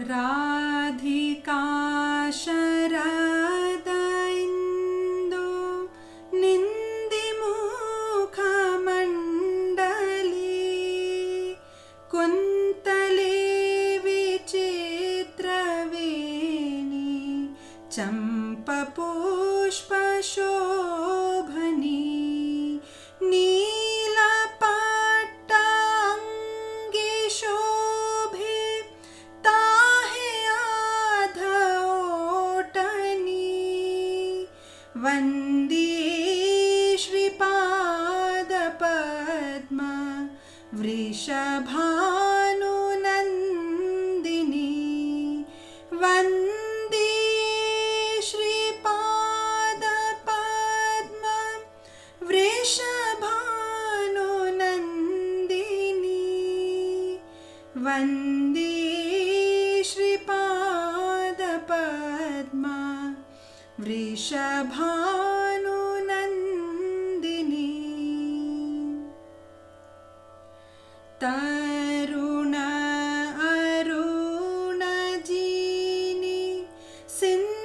राधिका शरद इन्दु निन्दिमुखमण्डली कुन्तले विचित्रवेणी चम्पपुष्पशोभनी नीलपट्टाङ्गे शोभे ताहे आधोटनी। वन्दे श्रीपादपद्म वृषभानुनन्दिनी। वन्दे श्रीपादपद्म वृषभानुनन्दिनी। वन्दे श्रीपादपद्म वृषभानुनन्दिनी। तरुण अरुण जीनी सिंदुरेरमण्डली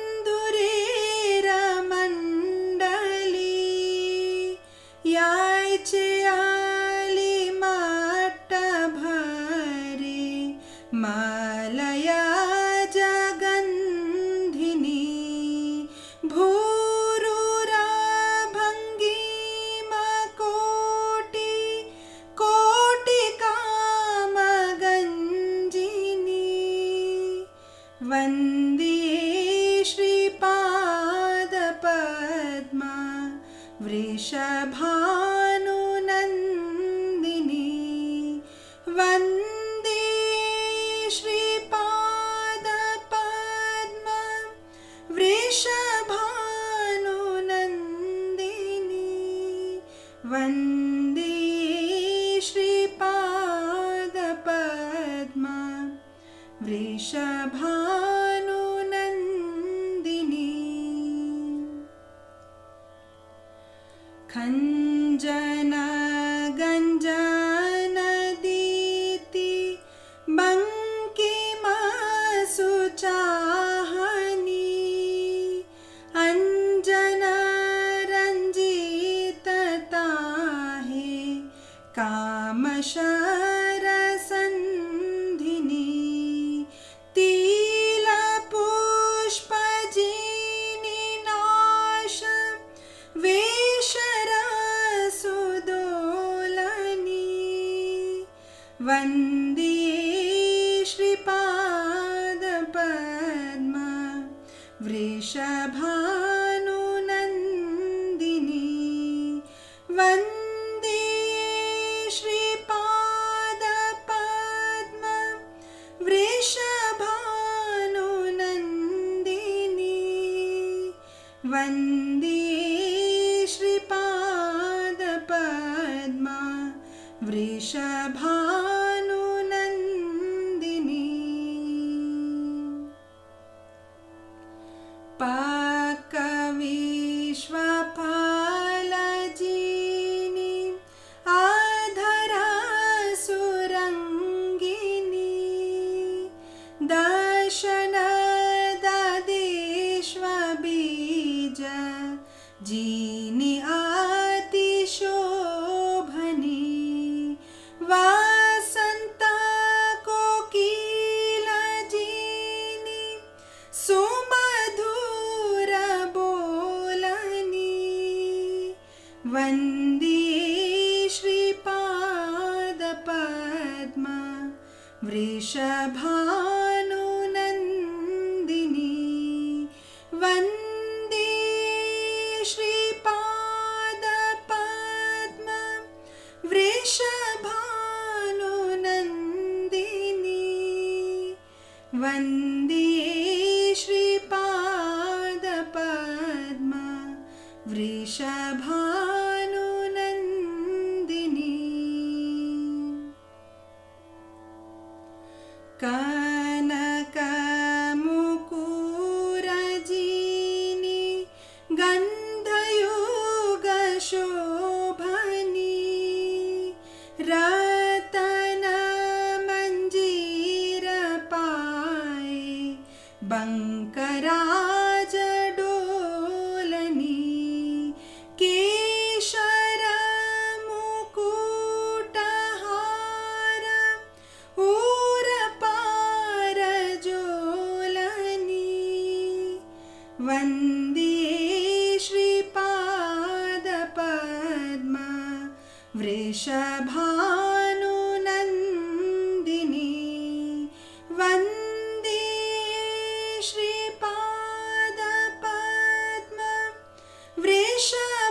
यायचे आली माट भरी मालया जगंधिनी। भूरुरा भंगिमा कोटि कोटि कामगंजिनी। वन्दे श्रीपादपद्म वृषभानुनन्दिनी। वन्दे श्रीपादपद्म वृषभानुनन्दिनी। वन्दे श्रीपादपद्म वृषभानुनन्दिनी। खञ्जन गञ्जन दीति बङ्किम सुचाहनी अंजन रंजित ताहे कामशरसन्धिनी। तिलपुष्पजीनि नाश वेशरसुदोलनी। वन्दे श्रीपादपद्म वृषभानुनन्दिनी। वन्दे श्रीपादपद्म वृषभानुनन्दिनी। वन्दे श्रीपादपद्म वृषभानुनन्दिनी। पाकविश्वफलजीनि आधरा सुरङ्गिनी दर्शन ददेश्वबीज जीनि अतिशोभनी। वसन्त कोकिल जीनि सुमधुर बोलनी। वन्दे श्रीपादपद्म वृषभानुनन्दिनी। वन्दे श्रीपादपद्म वृषभानुनन्दिनी। वन्दे श्रीपादपद्म वृषभानुनन्दिनी। कनकमुकुरजीनि गन्धयुगशोभनी रतन मंजीर पाए वृषभानुनन्दिनी। वन्दे श्रीपादपद्म वृषभानुनन्दिनी।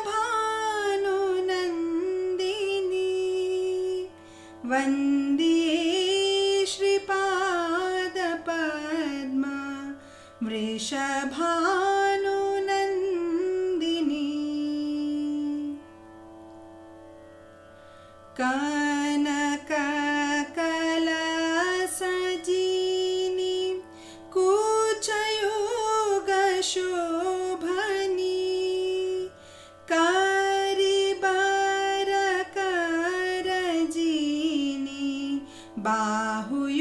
वन्दे श्रीपादपद्म वृषभानुनन्दिनी। कनककलसजिनी कुचयोगशोभनी कारिबरकरजिनी बाहुयुगदोलनी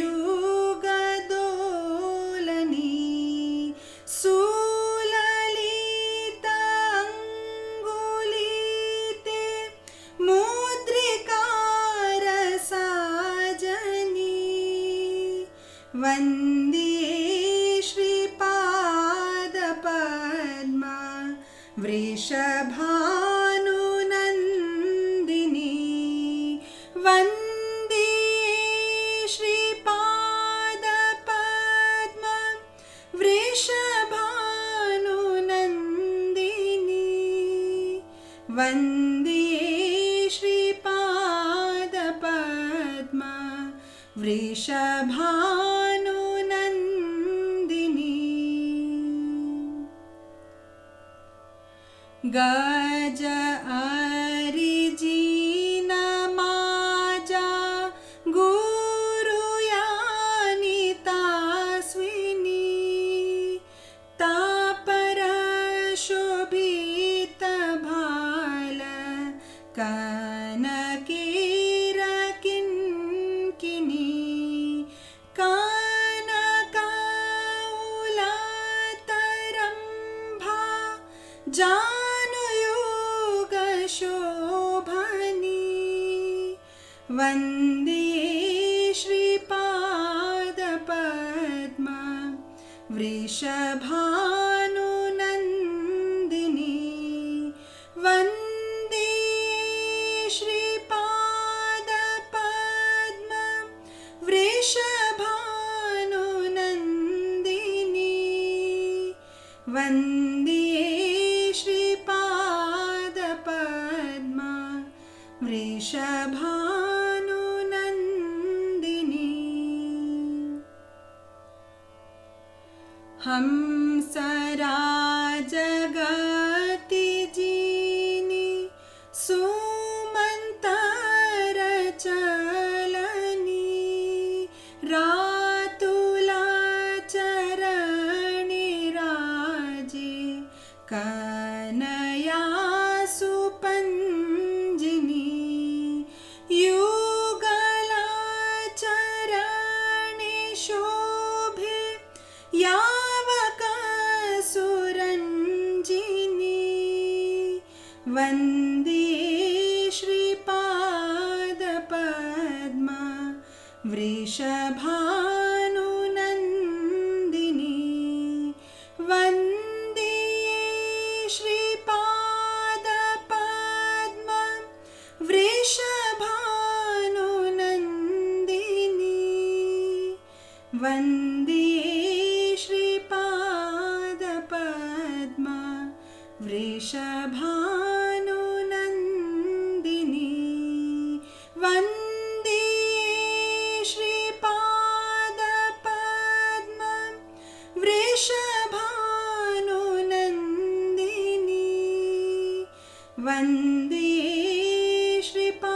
सुललिताङ्गुलिते मुद्रिकारसाजनी। वन्दे श्रीपादपद्म वृषभानुनन्दिनी। वन्दे श्रीपादपद्म वृषभानुनन्दिनी। वन्दे श्रीपादपद्म वृषभानुनन्दिनी। गज अरिजिन माजा गुरुयानि तास्विनी तापर शोभित भाल कनकीरकिङ्किनी कनकाउलतरम्भा जानुयुगशोभनी। वन्दे श्रीपादपद्म वृषभानुनन्दिनी। वन्दे श्रीपादपद्म वृषभानुनन्दिनी। वन्दे श्रीपादपद्म वृषभानुनन्दिनी। हंसराजगतिजिनी सुमन्तरचलनी रातुलाचरणिराजे कनया सुपञ्जिनी युगलाचरणिशोभे यावकसुरञ्जिनी। वन्दे श्रीपादपद्म वृषभानुनन्दिनी। वन्दे श्रीपादपद्म वृषभानुनन्दिनी। वन्दे श्रीपादपद्म वृषभानुनन्दिनी। वन्दे श्रीपादपद्म वृषभानुनन्दिनी। वन्दे श्रीपादपद्म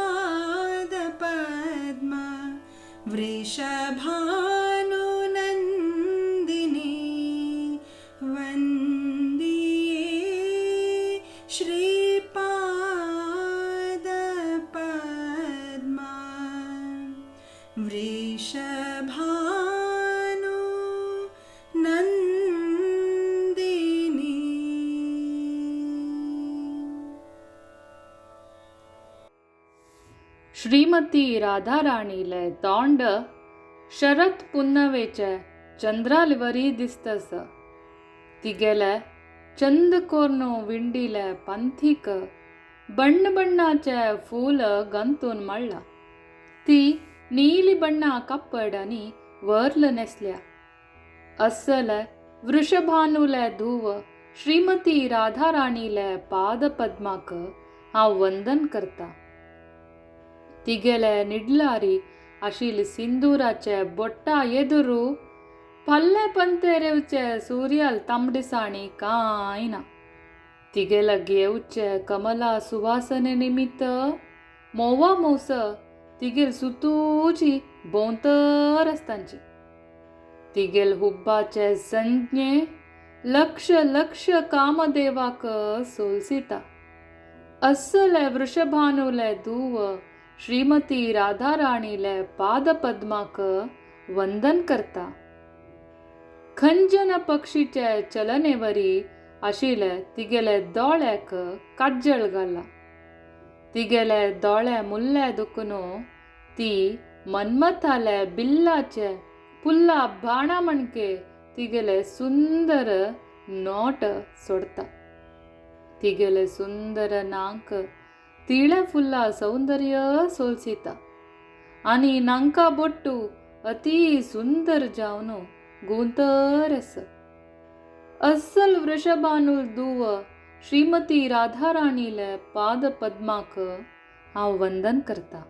वृषभानुनन्दिनी। वन्दे श्रीपादपद्म वृषभानुनन्दिनी। श्रीमती राधाराणीले तोंड शरद पुन्नवेचे चंद्रालवरी दिसतस. तिगेले चंद कोर्नो विंडीले पंथीक बण्ण बण्णाचे फूल गंतून माळ्ळा. ती नीली बण्णा कापड आनी वर्ल नेसल्या. अस्सल वृषभानुले धूव श्रीमती राधाराणीले पादपद्माक हांव वंदन करता. तिगेले निडलारी आशिल्ले सिंदुराचे बोट्टा येदुरू पल्ले पंतेरेवचे सूर्याल तांबडिसाणी कांय ना. तिगेले घेवचे कमला सुवासने निमित्त मोवा मोस तिगेल सुतूची भोंवतर आसतांची. तिगेल हुब्बाचे संज्ञे लक्ष लक्ष कामदेवाक सोलसिता. अस्सले वृषभानुले धूव श्रीमती राधाराणीले पादपद्माक वंदन करता. खंजन पक्षीचे चलनेवरी आशिल्ले तिगेले दोळ्याक काजळ घाला. तिगेले दोळे मुल्ले दुखून ती मन्मथाले बिल्लाचे पुल्ला बाणा म्हणके तिगेले सुंदर नोट सोडता. तिगेले सुंदर नाक तिळे फुल्ला सौंदर्य सोलसिता आनी नांका बोट्टू अति सुंदर जावन गुंतर आसा. अस्सल वृषभानुल धूव श्रीमती राधाराणीले पादपद्माक हांव वंदन करता.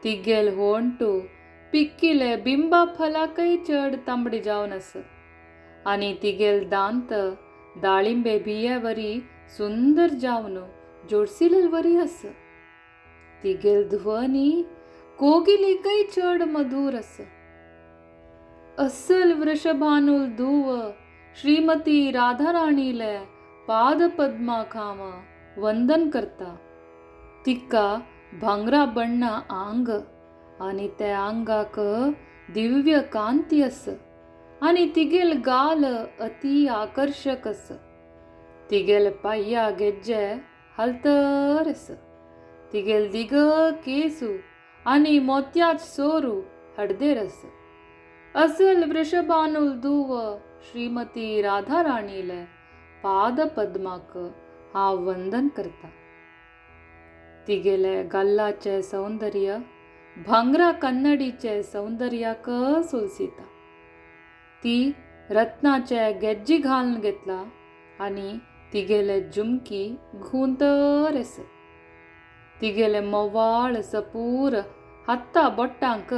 तिगेल होंटू पिक्किले बिंबा फलाकय चड तांबडी जावन आसा आनी तिगेल दांत दाळिंबे बिये वरी सुंदर जावन जोडसिले वरी आसा. तिगेल ध्वनी कोगिलीकय चड मधुर आसा. अस्सल वृषभानुल धूव श्रीमती राधाराणीले पादपद्माक हांव वंदन करता. तिका भांगरा बण्णा आंग आनी ते आंगाक दिव्य कांती आसा आनी तिगेल गाल अति आकर्शक आसा. तिगेल पांया गेज्जे हालतर आसा. तिगेल दिग केसू आनी मोत्याच सोरू हडदेर आसा. अस्सल वृषभानुल धूव श्रीमती राधाराणीले पादपद्माक हांव वंदन करता. तिगेले गाल्लाचे सौंदर्य भांगरा कन्नडीचे सौंदर्याक सोलसिता. ती रत्नाचे गेज्जी घालून घेतला आनी तिगेले झुमकी घुंतर आसा. तिगेले मोवाळ सपूर हाता बोटांक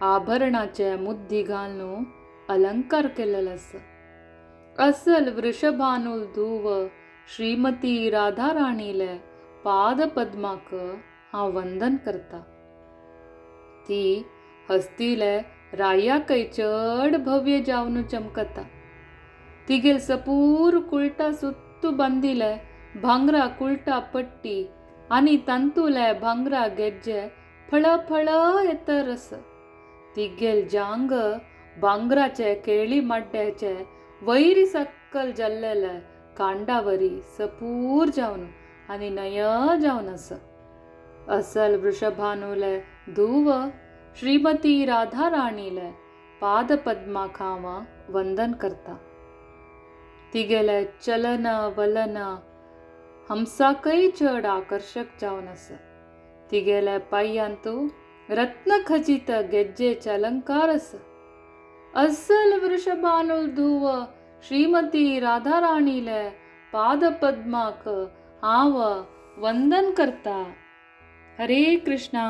आभरणाचे मुद्दी घालून अलंकार केलेलो आसा. अस्सल वृषभानुल धूव श्रीमती राधाराणीले पादपद्माक हांव वंदन करता. ती हस्तीले रायाकय चड भव्य जावन चमकता. तिगेल सपूर कुळटा सुत्तू बांदिले भांगरा कुळटा पट्टी आनी तांतुले भांगरा गेज्जे फळफळ येतर आसा. तिगेल जांग भांगराचे केळी माड्ड्याचे वैरी सक्कल जाल्लेले कांडावरी सपूर जावन आनी नय जावन आसा. अस्सल वृषभानुले धूव श्रीमती राधाराणीले पादपद्माक हांव वंदन करता. तिगेले चलन वलन हंसाकय चड आकर्शक जावन आसा. तिगेले पांयांतू रत्नखचित गेज्जेचे अलंकार आसा. अस्सल वृषभानुल धूव श्रीमती राधाराणीले पादपद्माक हांव वंदन करता. हरे कृष्णा.